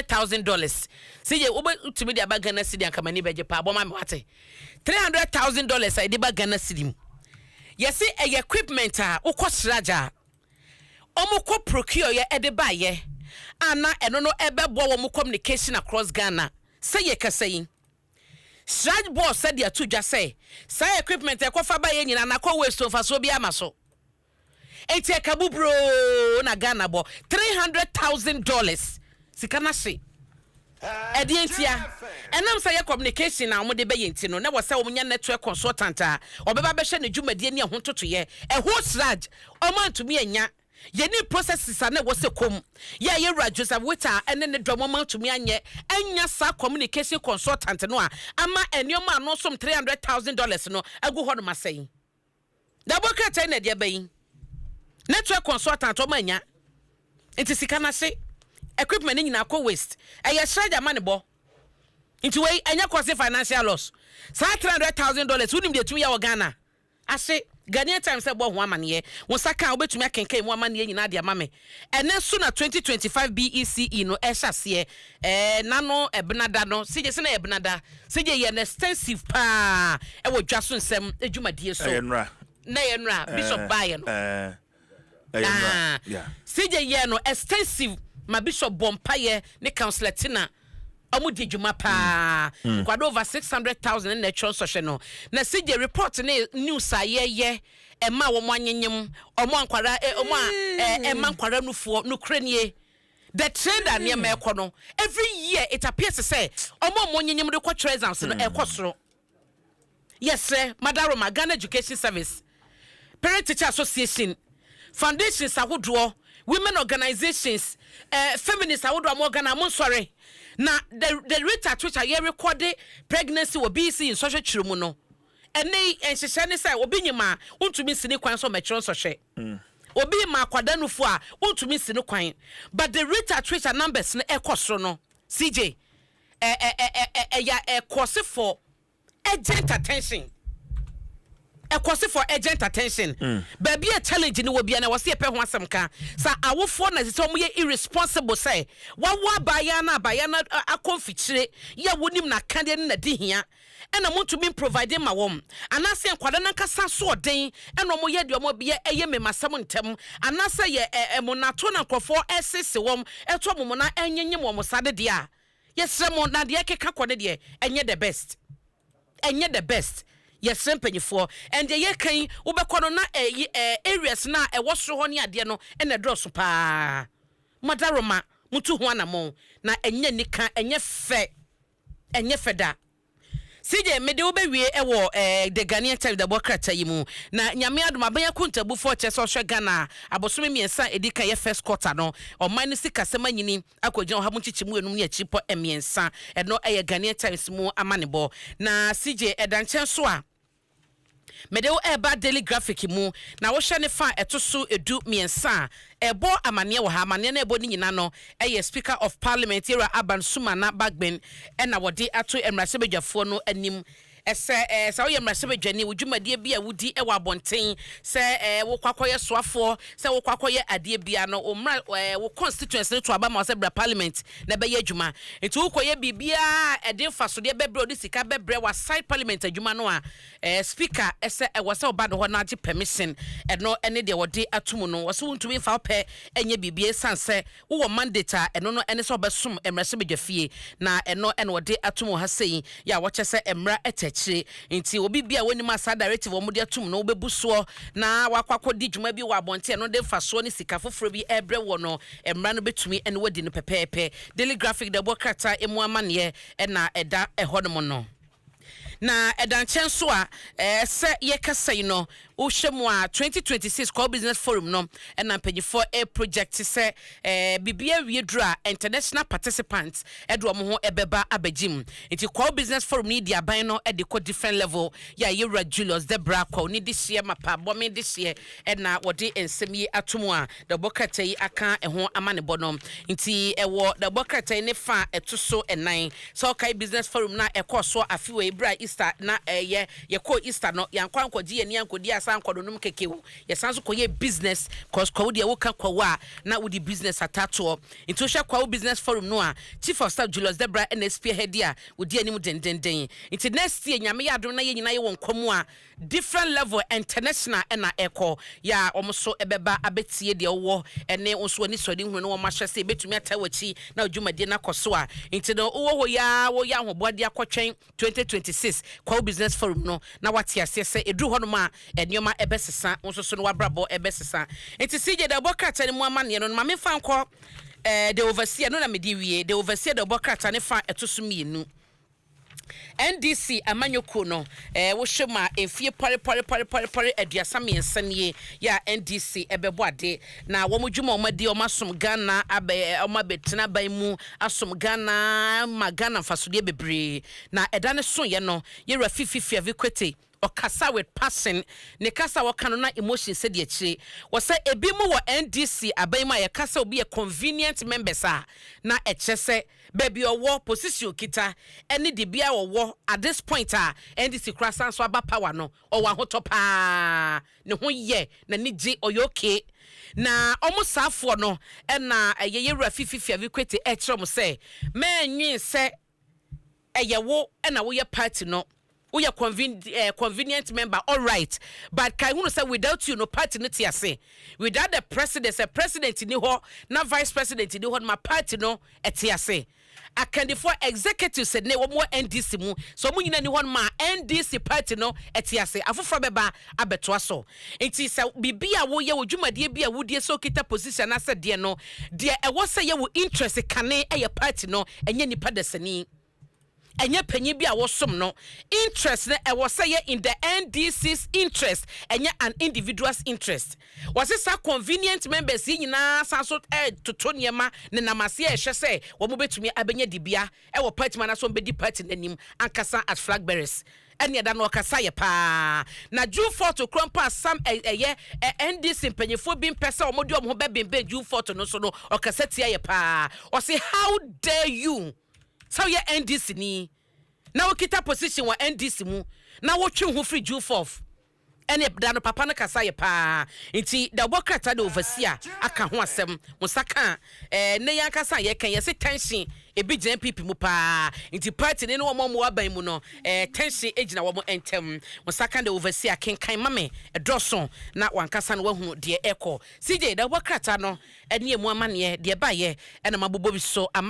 $300,000. Sɛ yɛ wobɛtumi de aba Ghana cedi ankamani bɛgye paa bɔma me wate. $300,000 a yɛde ba Ghana cedi mu, yɛse ɛyɛ equipment a wokɔ CHRAJ a ɔmo kɔ procure yɛ ɛde baayɛ ana ɛno no ɛbɛboa wɔn communication across Ghana. Sɛ yɛ kasa yi, CHRAJ board sɛde ato dwa sɛ saa equipment ɛkɔfa ba yɛ nyinaa nakɔ waste, mfasoɔ bi ama so. Eti ɛka buburoo na Ghana bɔ $300,000 sika na hye ɛdeɛ ntia. Ɛnam sɛ yɛ communication a wɔde bɛyɛ nti no, na wɔ sɛ wɔn nyɛ network consultant a ɔbɛba bɛhyɛ ne dwumadie ne ɛho ntotoyɛ ɛho. CHRAJ ɔmo antumi anya yɛne processes a na ɛwɔ sɛ kom yɛ a yɛwura Joseph Whittal ɛne ne dɔm ɔmo antumi anyɛ ɛnya saa communication consultant no a ama nneɛma a no som $300,000 no agu hɔ nom asɛn dabɔ krataa na ɛdeɛ bɛyi network consultant ɔmo anya. Nti sika no ase, equipment no nyinaa kɔ waste. Ɛyɛ CHRAJ ama ne bɔ. Nti wei ɛnyɛ kɔse financial loss. Saa $300,000, wonim deɛ tumi yɛ wɔ Ghana ase? Ghanaian Times sɛ bɔ ho amanneɛ wo nsa ka a, wobɛtumi akenkan mu amanneɛ nyinaa de ama me. Ɛnɛ nso na 2025 BECE no ɛhyɛ aseɛ nano ɛbenada no sigye sɛ na ɛbenada sigye yɛ no extensive paa ɛwɔ dwa so nsɛm adwumadie so. Ɛyɛ nnora. Na yɛ nnora Bishop baayɛ no. Ɛyɛ nnora. Ah, sigye yɛ no extensive ma Bishop bɔ mpayɛ ne Councillor Tina ɔmo di dwuma paa. Nkwado over 600,000 na ɛtwerɛ nsɔhwɛ no na sigye report ne news a yɛyɛ ɛma wɔn anyenyem ɔmo ankwara ɛ ɔmo a ɛma nkwara nufoɔ nukure nie. The trend a nneɛma ɛkɔ no, every year it appears sɛ ɔmo a ɔmo anyenyem de kɔ twerɛ exams no ɛkɔ soro. Yɛsrɛ madaroma, Ghana Education Service, Parent Teacher Association, foundations ahodoɔ, women organizations, feminists ahodoɔ a mo Ghana mo nsɔre na the rate at which a yɛ record pregnancy wɔ BECE nsɔhwɛ kyerɛ mu no, ɛne nhyehyɛ ne sɛ obi nyim a wontumi nsi ne kwan so ɔmɛkyerɛ nsɔhwɛ, obi ma akwadaa nufu a wontumi nsi ne kwan, but the rate at which a numbers no ɛkɔ soro no, CJ, ɛ ɛ ɛ ɛ ɛyɛ ɛkɔsi for urgent attention, ɛkɔsi for urgent attention. Baabi a challenge ni wɔ bia na wɔsi yɛpɛ ho asɛm ka sa awofoɔ na sɛ wɔn yɛ irresponsible sɛ wawo abaayewa na abaayewa na akɔ mfikyire yɛ wɔnim n'akadeɛ ne n'adi hia ɛna mo ntumi provide ma wɔn, anaasɛ nkwadaa nankasa so ɔden ɛna wɔn yɛ deɛ wɔn yɛ ɛyɛ mmemasɛm ntɛm, anaasɛ yɛ ɛ ɛmonato na nkurɔfoɔ ɛsese wɔn ɛto wɔn na ɛnyenyem wɔn sa de deɛ a yɛsrɛ mo na deɛ ɛkeka kɔ ne deɛ ɛnyɛ the best, ɛnyɛ the best. Yɛsrɛ mpanyinfoɔ. Ɛndeɛ yɛka yi, wobɛkɔ no na ɛyi areas na ɛwɔ soro hɔ ne adeɛ no ɛna ɛdɔɔso paa. Madaroma mutu ho anammɔn na ɛnyɛ nika, ɛnyɛ fɛ, ɛnyɛ fɛ da. CJ, mede wobɛwie ɛwɔ The Ghanaian Times dabɔ krataa yi mu na Nyame adom abɛnya kontabufoɔ kyerɛ sɛ ɔhwɛ Ghana abosome 3 a ɛdi kan yɛ first quarter no, ɔman no sikasɛm anyini akɔgyina ɔha mu nkyekyɛmu enum ne akyiri 3. Ɛno ɛyɛ Ghanaian Times mu amanebɔ. Na CJ, ɛda nkyɛn so a mede wo ɛreba Daily Graphic mu na wohyɛ ne fa a ɛto so 13 a ɛbɔ amanneɛ wɔ ha. Amanneɛ no ɛbɔ ne nyina no ɛyɛ Speaker of Parliament yɛwura Alban Sumana Bagbin ɛna wɔde ato mmarahyɛbadwafoɔ no anim ɛsɛ sɛ woyɛ mmarahyɛbadwani, wo dwumadie bi a wodi ɛwɔ abɔnten sɛ wokɔ akɔyɛ soafoɔ, sɛ wokɔ akɔyɛ adeɛ bia no, wo mmra wo constituency no to aba ma wo sɛ bra parliament na ɛbɛyɛ adwuma. Nti wokɔyɛ biribiaa ɛde mfasodeɛ bɛbrɛ wode sika bɛbrɛ waside parliament adwuma no a, speaker ɛsɛ ɛwɔ sɛ woba ne hɔ no agye permission. Ɛno ɛne deɛ wɔde ato mu no. Wɔ sɛ wontumi mfa wopɛ ɛnyɛ biribi ɛsiane sɛ wowɔ mandate a ɛno no ɛne sɛ wobɛsom mmarahyɛbadwa fie na ɛno ɛna wɔde ato mu ha sei yɛ a wɔkyɛ sɛ mmara ɛtɛ akyire. Nti obi bi a wɔnim a saa directive wɔn de atum no wobɛbu soɔ na wakɔ akɔdi dwuma bi wɔ abɔnten no de mfasoɔ ne sika foforɔ bi ɛbrɛ wɔ no, mmara no bɛtumi ɛne wadi no pɛpɛɛpɛ. Daily Graphic de ɛbɔ krataa emu amanneɛ ɛna ɛda ɛhɔ nom no. Na ɛda nkyɛn so a sɛ yɛkasa yi no, wohyɛ mu a 2026 Kwahu Business Forum no ɛna mpanyinfoɔ project sɛ biribi awie duru a international participants ɛde wɔn ho ɛbɛba abɛgye mu. Nti Kwahu Business Forum ni di aban no ɛde kɔ different level yɛ a yɛwura Julius Debrah Kwahu ne de hyɛ mapa bɔmi de hyɛ ɛna wɔde nsɛm yi ato mu a dɛbɔ krataa yi aka ɛho ama ne bɔ no. Nti ɛwɔ dɛbɔ krataa yi ne fa a ɛto so 4 sɛ ɔkae business forum na ɛkɔɔ so afe wɔ ebira. Easter na ɛyɛ yɛkɔ Easter no, yɛankɔ ankɔgye yɛni ankɔdi asa ankɔdonom keke o. Yɛsan so kɔyɛ business, cause Kwawu deɛ, woka Kwawu a na wode business atatoɔ. Nti wohwɛ Kwawu Business Forum no a, Chief of Staff Julius Debra ɛna spearhead a wodi anim dendenden. Nti next year, Nyame yɛ adom na yɛ nyinaa yɛwɔ nkɔmu a, different level, international ɛna ɛkɔ yɛ a, wɔn nso ɛbɛba abɛtie deɛ wɔwɔ ɛne nso ani sɔre hunu ne wɔn ahyɛ sɛ ebɛtumi ata wɔ akyi na dwumadie no akɔ so a. Nti no wowɔ hɔ yi a, wɔyɛ ahoboadeɛ akɔtwɛn 2026 Kwawu Business Forum no na wate aseɛ sɛ ɛduru hɔnom a, nneɛma ɛbɛsesa nso so no, wabrabɔ ɛbɛsesa. Nti CJ da ɛbɔ krataa no mu amanneɛ no, ma memfa nkɔ The Overseer no na mede wie. The Overseer de ɔbɔ krataa ne fa ɛto so mmienu. NDC amanyɔkuo no, wohwɛ mu a, mfie pɔrepɔrepɔrepɔre 33 nie yɛ a NDC ɛbɛbɔ ade na wɔn dwuma wɔn adi, wɔn asom Ghana abɛ, wɔn abɛtena aban mu asom Ghana ma Ghana mfasodeɛ bebree. Na ɛda ne so yɛ no, yɛwura Fifi Fiavi Kwetey ɔkasa with passion. Ne kasa wɔka no na emotion sɛdeɛ akyire wɔsɛ ebi mu wɔ NDC aban mu a yɛka sɛ obi yɛ convenient members a, na ɛkyɛ sɛ baabi ɔwɔ position kita ɛne de bia ɔwɔ at this point a NDC kora san so aba power no, ɔwɔ ahotɔ paa, ne ho yɛ, n'ani gye, ɔyɛ okay. Na ɔmo saafoɔ no ɛna ɛyɛ yɛwura Fifi Fiavi Kwetey ɛkyerɛ mo sɛ mɛnwen sɛ ɛyɛ wo ɛna woyɛ party no, woyɛ convenient member, all right, but kai hunu sɛ without you no, party no te ase. Without the president, sɛ president ni hɔ na vice president ni hɔ no ma, party no ɛte ase. Akandifoɔ, executives ne wɔn wɔ NDC mu so, wɔn nyinaa ni hɔ no ma NDC party no ɛte ase, afoforɔ bɛba abɛtoa so. Nti sɛ biribi a woyɛ wɔ dwumadie bi a wodie sɛ okita position anaasɛ deɛ no deɛ ɛwɔ sɛ yɛ wɔ interest kane ɛyɛ party no, ɛnyɛ nipa dasani, ɛnyɛ panyin bi a wɔsom no. Interest no ɛwɔ sɛ yɛ in the NDC's interest, ɛnyɛ an individual's interest. Wɔsi saa convenient members yi nyinaa san so ɛɛtoto nneɛma nenam aseɛ ɛhwɛ sɛ wɔn bɛtumi abɛnya dibea ɛwɔ party mu anaasɛ wɔn bɛdi party n'anim ankasa as flag bearers. Ɛne ɛda no ɔkasa yɛ paa. Na June 4th kuro mpo a sam ɛyɛ NDC mpanyinfoɔ bi mpɛ sɛ wɔn de wɔn ho bɛbɛnbɛn June 4th no so no, ɔkasa tia yɛ paa. Ɔsi, "How dare you sɛ woyɛ NDC ni na wokita position wɔ NDC mu na wotwe ho firi June 4th?" Ɛne da no papa no kasa yɛ paa. Nti da ɔbɔ krataa de Overseer aka ho asɛm mo nsa ka ne yɛn ankasa a yɛka yɛsɛ tension ebi gyina NPP mu paa. Nti party ne wɔn a wɔwɔ aban mu no, tension gyina wɔn ntɛm. Mo nsa ka de Overseer kenkan ma me, ɛdɔɔso na wankasa no wahu deɛ ɛkɔ. CJ da ɔbɔ krataa no ɛne emu amaneɛ deɛ baayɛ ɛna mabobɔ bi so ama.